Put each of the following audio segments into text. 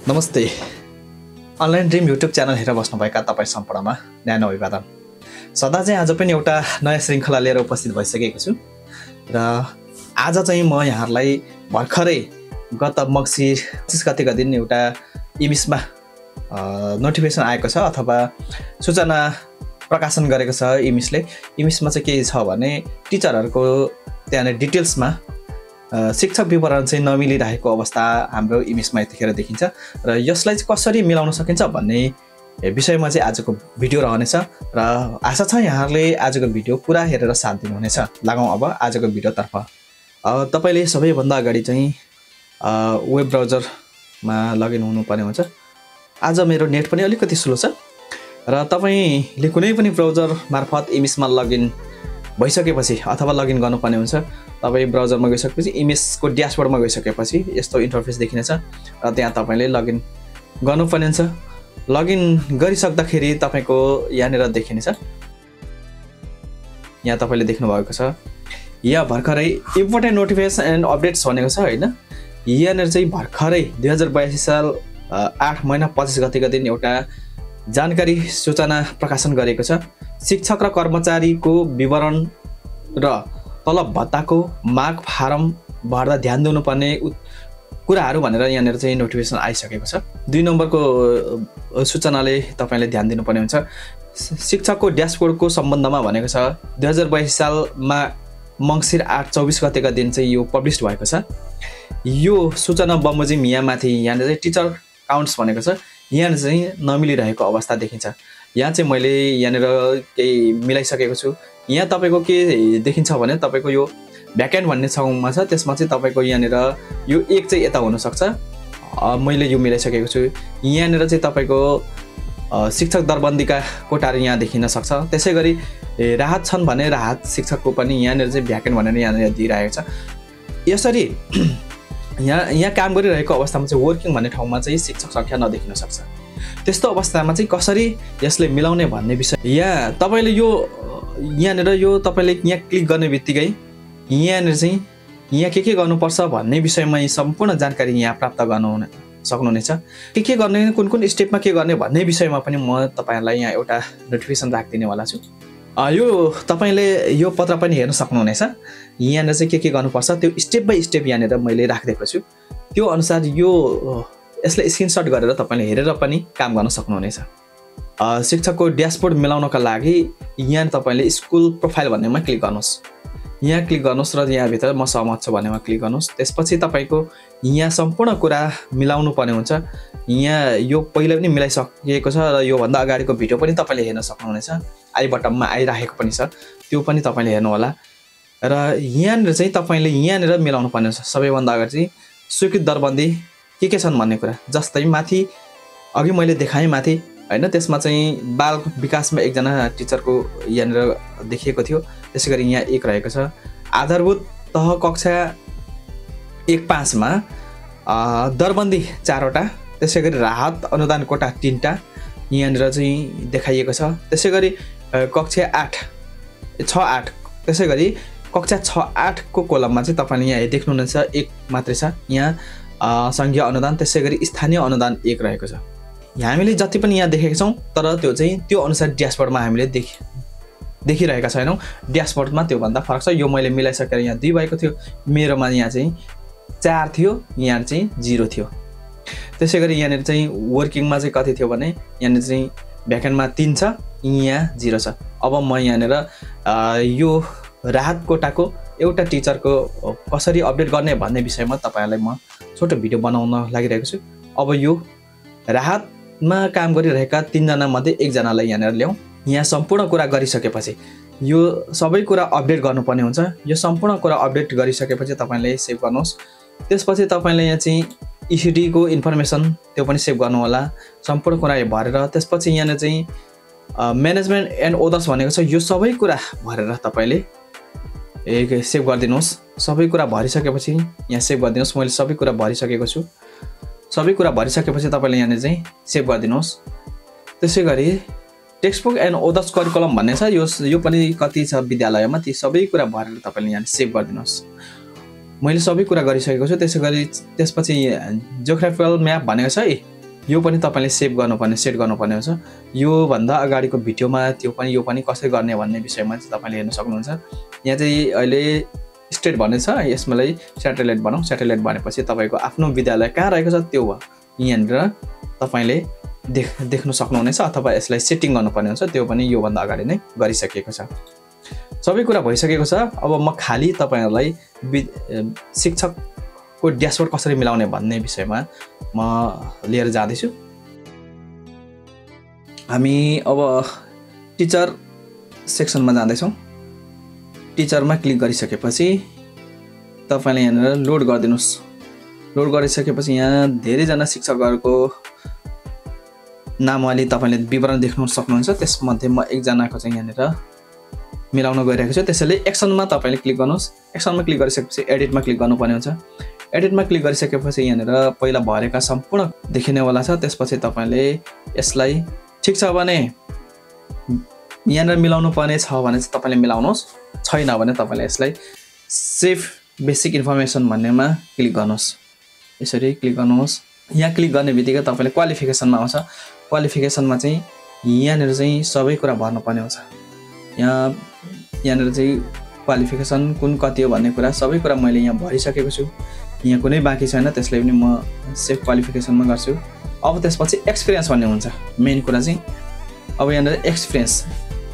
नमस्ते। Online dream YouTube channel हेरेर बस्नुभएका तपाईँ सम्पूर्णमा न्यानो अभिवादन। सदा चाहिँ आज पनि एउटा नयाँ श्रृङ्खला लिएर उपस्थित भइसकेको छु र आज चाहिँ म यहाँहरूलाई भर्खरै गत मङ्सिर 25 गतेका दिन एउटा इमिसमा नोटिफिकेसन आएको छ अथवा सूचना प्रकाशन गरेको छ इमिसमा चाहिँ के छ भने टिचरहरूको त्यहाँ डिटेल्समा शिक्षक विवरण चाहिँ नमिलिरहेको अवस्था हाम्रो इमेजमा यतिखेर देखिन्छ र यसलाई चाहिँ कसरी मिलाउन सकिन्छ भन्ने विषयमा चाहिँ आजको भिडियो रहनेछ र आशा छ यहाँहरूले आजको भिडियो पुरा हेरेर साथ दिनुहुनेछ। लागौँ अब आजको भिडियोतर्फ। तपाईले सबैभन्दा अगाडि चाहिँ वेब ब्राउजरमा लगइन हुनुपर्ने हुन्छ। आज मेरो नेट पनि अलिकति स्लो छ र तपाईले कुनै पनि ब्राउजर मार्फत इमेजमा लगइन भइसकेपछि अथवा लगइन गर्नुपर्ने हुन्छ। तपाईँ ब्राउजरमा गइसकेपछि इमेजको ड्यासबोर्डमा गइसकेपछि यस्तो इन्टरफेस देखिनेछ र त्यहाँ तपाईले लगइन गर्नुपर्ने हुन्छ। लगइन गरिसक्दाखेरि तपाईको यहाँनिर देखिनेछ, यहाँ तपाईले देख्नु भएको छ यहाँ भर्खरै इम्पोर्टेन्ट नोटिफिकेसन एन्ड अपडेट्स भनेको छ हैन। यहाँनिर चाहिँ भर्खरै 2082 साल 8 महिना 25 गतेका दिन एउटा जानकारी सूचना प्रकाशन गरेको छ। शिक्षक र कर्मचारीको विवरण र तलब भत्ताको माग फारम भर्दा ध्यान दिनुपर्ने कुराहरू भनेर यहाँनिर चाहिँ नोटिफिकेसन आइसकेको छ। 2 नम्बरको सूचनाले तपाईले ध्यान दिनुपर्ने हुन्छ। शिक्षकको ड्यासबोर्डको सम्बन्धमा भनेको छ 2082 सालमा मङ्सिर 8 24 गतेका दिन चाहिँ यो पब्लिश भएको छ। यो सूचना बमोजिम यहाँ माथि यहाँनिर चाहिँ टिचर काउन्ट्स भनेको छ, यहाँ चाहिँ नमिलिरहेको अवस्था देखिन्छ। यहाँ चाहिँ मैले यहाँनिर केही मिलाइसकेको छु। यहाँ तपाईको के देखिन्छ भने तपाईको यो भ्याकेन्ट भन्ने ठाउँमा छ, त्यसमा चाहिँ तपाईको यहाँनिर यो एक चाहिँ यता हुन सक्छ। मैले यो मिलाइसकेको छु। यहाँनिर चाहिँ तपाईको शिक्षक दरबन्दीका कोटाहरू यहाँ देखिन सक्छ। त्यसैगरी राहत छन् भने राहत शिक्षकको पनि यहाँनिर चाहिँ भ्याकेन्ट भनेर यहाँनिर दिइरहेको छ। यसरी यहाँ काम गरिरहेको अवस्थामा चाहिँ वर्किङ भन्ने ठाउँमा चाहिँ शिक्षक संख्या नदेखिन सक्छ। त्यस्तो अवस्थामा चाहिँ कसरी यसले मिलाउने भन्ने विषय यहाँ तपाईले यहाँनिर यो तपाईले यहाँ क्लिक गर्ने बित्तिकै यहाँनिर चाहिँ यहाँ के गर्नुपर्छ भन्ने विषयमा सम्पूर्ण जानकारी यहाँ प्राप्त गर्न सक्नुहुनेछ। के गर्ने, कुन स्टेपमा के गर्ने भन्ने विषयमा पनि म तपाईहरुलाई यहाँ एउटा नोटिफिकेसन राखिदिनेवाला छु। यो तपाईले यो पत्र पनि हेर्न सक्नुहुनेछ। यहाँनिर चाहिँ के गर्नुपर्छ त्यो स्टेप बाइ स्टेप यहाँनिर मैले राखिदिएको छु। त्यो अनुसार यसलाई स्क्रिनशट गरेर तपाईले हेरेर पनि काम गर्न सक्नुहुनेछ। शिक्षकको ड्यासबोर्ड मिलाउनका लागि यहाँ तपाईले स्कुल प्रोफाइल भन्नेमा क्लिक गर्नुहोस्। यहाँ क्लिक गर्नुहोस् र यहाँ भित्र म सहमत छु भन्नेमा क्लिक गर्नुहोस्। त्यसपछि तपाईको यहाँ सम्पूर्ण कुरा मिलाउनु पर्ने हुन्छ। यहाँ यो पहिले पनि मिलाइसकिएको छ र यो भन्दा अगाडिको भिडियो पनि तपाईले हेर्न सक्नुहुनेछ। आई बटनमा आइराखेको पनि छ, त्यो पनि तपाईले हेर्नु होला। र यहाँनिर चाहिँ तपाईले यहाँनिर मिलाउनु पर्ने हुन्छ। सबैभन्दा अगाडि चाहिँ स्वीकृत दरबन्दी के छन् भन्ने कुरा, जस्तै माथि अघि मैले देखाएँ माथि हैन, त्यसमा चाहिँ बाल विकासमा एकजना टिचरको यहाँनिर देखिएको थियो। त्यसैगरी यहाँ 1 रहेको छ। आधारभूत तह कक्षा 1-5 मा दरबन्दी 4 वटा, त्यसैगरी राहत अनुदान कोटा 3 टा यहाँनिर चाहिँ देखाइएको छ। त्यसैगरी कक्षा 6-8 त्यसैगरी कक्षा 6-8 को कोलममा चाहिँ तपाईले यहाँ देख्नुहुनेछ 1 मात्रै छ। यहाँ संघीय अनुदान त्यसैगरी स्थानीय अनुदान 1 रहेको छ। हामीले जति पनि यहाँ देखेका छौं तर त्यो अनुसार ड्यासबोर्डमा हामीले देखिरहेका छैनौं। ड्यासबोर्डमा त्यो भन्दा फरक छ। यो मैले मिलाइसकेर यहाँ 2 भएको थियो, मेरोमा यहाँ चाहिँ 4 थियो, यहाँ चाहिँ 0 थियो। त्यसैगरी यहाँनिर चाहिँ वर्किङमा चाहिँ कति थियो भने यहाँनिर चाहिँ भ्याकेन्टमा 3 छ, यहाँ 0 छ। अब म यहाँनिर यो राहत कोटाको एउटा टिचरको कसरी अपडेट गर्ने भन्ने विषयमा तपाईहरुलाई म छोटो भिडियो बनाउन लागिरहेको छु। अब यो राहतमा काम गरिरहेका 3 जना मध्ये 1 जनालाई यहाँनिर ल्याउँ। यहाँ सम्पूर्ण कुरा गरिसकेपछि यो सबै कुरा अपडेट गर्नुपर्ने हुन्छ। यो सम्पूर्ण कुरा अपडेट गरिसकेपछि तपाईले सेभ गर्नुहोस्। त्यसपछि तपाईले यहाँ चाहिँ ईसीडी को इन्फर्मेसन त्यो पनि सेभ गर्नु होला, सम्पूर्ण कुरा भरेर। त्यसपछि यहाँनिर चाहिँ म्यानेजमेन्ट एन्ड ओदर्स भनेको छ, यो सबै कुरा भरेर तपाईले सेभ गरिदिनुहोस्। सबै कुरा भरिसकेपछि यहाँ सेभ गरिदिनुहोस्। मैले सबै कुरा भरिसकेको छु। सबै कुरा भरिसकेपछि तपाईले यहाँनिर चाहिँ सेभ गरिदिनुहोस्। त्यसैगरी टेक्स्टबुक एन्ड ओदर्स करिकुलम भन्ने छ, यो पनि कति छ विद्यालयमा, ती सबै कुरा भरेर तपाईले यहाँ सेभ गरिदिनुहोस्। मैले सबै कुरा गरिसकेको छु। त्यसैगरी त्यसपछि जियोग्राफिकल म्याप भनेको छ है, यो पनि तपाईले सेभ गर्नुपर्ने सेट गर्नुपर्ने हुन्छ। यो भन्दा अगाडिको भिडियोमा यो पनि कसरी गर्ने भन्ने विषयमा चाहिँ तपाईले हेर्न सक्नुहुन्छ। यहाँ चाहिँ अहिले स्टेट भन्ने छ, यसमालाई स्याटेलाइट बनाऊ। स्याटेलाइट भनेपछि तपाईको आफ्नो विद्यालय कहाँ रहेको छ त्यो हो यहाँनिर तपाईले देख्न सक्नुहुनेछ, अथवा यसलाई सेटिङ गर्नुपर्ने हुन्छ। त्यो पनि यो भन्दा अगाडि नै गरिसकेको छ। सबै कुरा भइसकेको छ। अब म खाली तपाईहरुलाई शिक्षकको ड्यासबोर्ड कसरी मिलाउने भन्ने विषयमा म लिएर जाँदैछु। हामी अब टिचर सेक्सनमा जाँदैछौँ। टिचरमा क्लिक गरिसकेपछि तपाईले यहाँनिर लोड गरिदिनुस्। लोड गरिसकेपछि यहाँ धेरैजना शिक्षकहरूको नामवाली तपाईले विवरण देख्न सक्नुहुन्छ। त्यसमध्ये म एकजनाको चाहिँ यहाँनिर मिलाउन गइरहेको छु। त्यसैले एक्सनमा तपाईले क्लिक गर्नुहोस्। एक्सनमा क्लिक गरिसकेपछि एडिटमा क्लिक गर्नुपर्ने हुन्छ। एडिटमा क्लिक गरिसकेपछि यहाँनिर पहिला भरेका सम्पूर्ण देखिनेवाला छ। त्यसपछि तपाईले यसलाई ठिक छ भने यहाँनिर मिलाउनु पर्ने छ भने चाहिँ तपाईले मिलाउनुहोस्, छैन भने तपाईले यसलाई सेभ बेसिक इन्फर्मेसन भन्नेमा क्लिक गर्नुहोस्। यसरी क्लिक गर्नुहोस्। यहाँ क्लिक गर्ने बित्तिकै तपाईले क्वालिफिकेसनमा आउँछ। क्वालिफिकेसनमा चाहिँ यहाँनिर चाहिँ सबै कुरा भर्नुपर्ने हुन्छ। यहाँनिर चाहिँ क्वालिफिकेसन कुन कति हो भन्ने कुरा सबै कुरा मैले यहाँ भरिसकेको छु। यहाँ कुनै बाँकी छैन, त्यसले पनि म सेभ क्वालिफिकेसनमा गर्छु। अब त्यसपछि एक्सपिरियन्स भन्ने हुन्छ मेन कुरा चाहिँ। अब यहाँनिर एक्सपिरियन्स,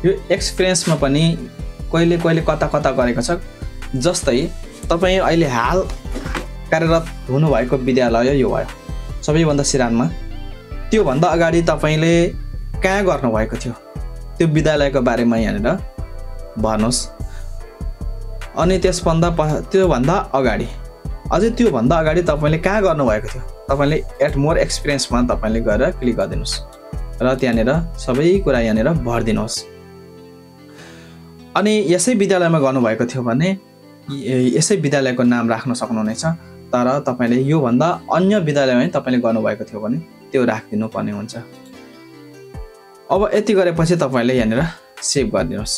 यो एक्सपिरियन्समा पनि कहिले कहिले कता गरेको छ। जस्तै तपाईँ अहिले हाल कार्यरत हुनुभएको विद्यालय यो भयो सबैभन्दा सिरानमा। त्योभन्दा अगाडि तपाईले कहाँ गर्नुभएको थियो त्यो विद्यालयको बारेमा यहाँनिर भन्नुहोस्। अनि त्योभन्दा अगाडि त्योभन्दा अगाडि तपाईले कहाँ गर्नुभएको थियो तपाईले एट मोर एक्सपिरियन्समा तपाईले गएर क्लिक गरिदिनुहोस् र त्यहाँनिर सबै कुरा यहाँनिर भरिदिनुहोस्। अनि यसै विद्यालयमा गर्नुभएको थियो भने यसै विद्यालयको नाम राख्न सक्नुहुनेछ। तर तपाईले यो भन्दा अन्य विद्यालयमा तपाईले गर्नुभएको थियो भने त्यो राखिदिनु पर्ने हुन्छ। अब यति गरेपछि तपाईले यहाँनिर सेभ गरिदिनुहोस्।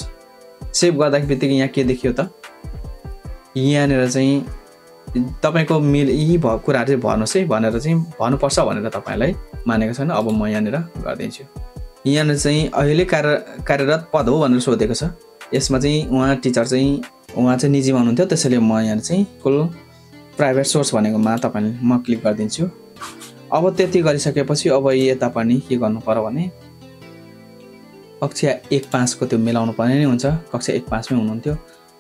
सेभ गर्दाखेरि बित्तिकै यहाँ के देखियो त, यहाँनिर चाहिँ तपाईको यी कुराहरू चाहिँ भन्नुहोस् है भनेर चाहिँ भन्नुपर्छ भनेर तपाईलाई मानेको छैन। अब म यहाँनिर गरिदिन्छु। यहाँनिर चाहिँ अहिले कार्यरत पद हो भनेर सोधेको छ। यसमा चाहिँ उहाँ टिचर चाहिँ उहाँ चाहिँ निजीमा हुनुहुन्थ्यो, त्यसैले म यहाँ चाहिँ स्कुल प्राइभेट सोर्स भनेकोमा तपाईले म क्लिक गरिदिन्छु। अब त्यति गरिसकेपछि अब यता पनि के गर्नु पर्यो भने कक्षा 1-5 को त्यो मिलाउनु पर्ने नै हुन्छ। कक्षा 1-5 मै हुनुहुन्थ्यो।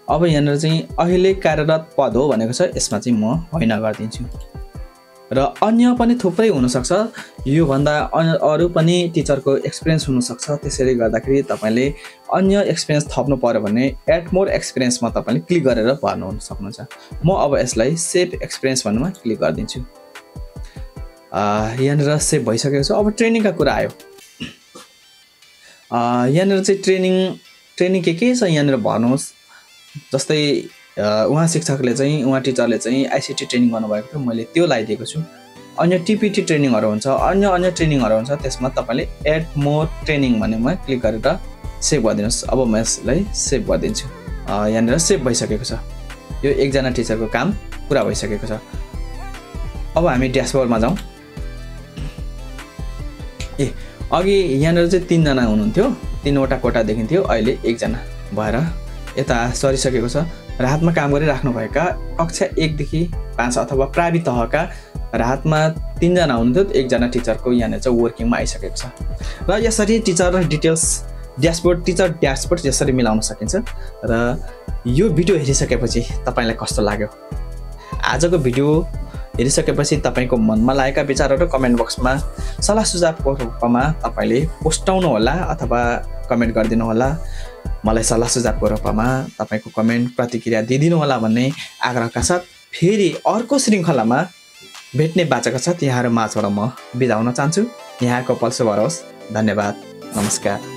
अब यहाँनिर चाहिँ अहिले कार्यरत पद हो भनेको छ, यसमा चाहिँ म होइन गरिदिन्छु। र अन्य पनि थुप्रै हुनसक्छ, यो भन्दा अरू पनि टिचरको एक्सपिरियन्स हुनसक्छ। त्यसैले गर्दाखेरि तपाईले अन्य एक्सपिरियन्स थप्नु पर्यो भने एड मोर एक्सपिरियन्समा तपाईले क्लिक गरेर भर्नु सक्नुहुन्छ। म अब यसलाई सेभ एक्सपिरियन्स भन्नुमा क्लिक गरिदिन्छु। यहाँनिर सेभ भइसकेको छ। अब ट्रेनिङका कुरा आयो। यहाँनिर चाहिँ ट्रेनिङ के छ यहाँनिर भन्नुहोस्। जस्तै उहाँ शिक्षकले चाहिँ उहाँ टिचरले चाहिँ आइसिटी ट्रेनिङ गर्नुभएको थियो, मैले त्यो लगाइदिएको छु। अन्य टिपिटी ट्रेनिङहरू हुन्छ, अन्य ट्रेनिङहरू हुन्छ, त्यसमा तपाईले एड मोर ट्रेनिङ भन्नेमा क्लिक गरेर सेभ गरिदिनुहोस्। अब म यसलाई सेभ गरिदिन्छु। यहाँनिर सेभ भइसकेको छ। यो एकजना टिचरको काम पुरा भइसकेको छ। अब हामी ड्यासबोर्डमा जाउँ। अघि यहाँनिर चाहिँ 3 जना हुनुहुन्थ्यो, 3वटा कोटा देखिन्थ्यो, अहिले 1 जना भएर यता सरिसकेको छ। राहतमा काम गरिराख्नुभएका कक्षा 1 देखि 5 अथवा प्राइभेट तहका राहतमा 3 जना हुनुहुन्थ्यो, 1 जना टिचरको यहाँनिर चाहिँ वर्किङमा आइसकेको छ। र यसरी teacher details dashboard teacher dashboard यसरी मिलाउन सकिन्छ। र यो भिडियो हेरिसकेपछि तपाईलाई कस्तो लाग्यो? आजको भिडियो हेरिसकेपछि तपाईको मनमा लागेका विचारहरू कमेन्ट बक्समा सल्लाह सुझावको रूपमा तपाईले पोस्टाउनु होला अथवा कमेन्ट गरिदिनु होला। मलाई सल्लाह सुझावको रूपमा तपाईको कमेन्ट प्रतिक्रिया दिदिनु होला भन्ने आग्रहका साथ फेरि अर्को श्रृङ्खलामा भेट्ने बाचाका साथ यहाँहरु माझबाट म बिदा हुन चाहन्छु। यहाँको पल्सो भरोस्। धन्यवाद। नमस्कार।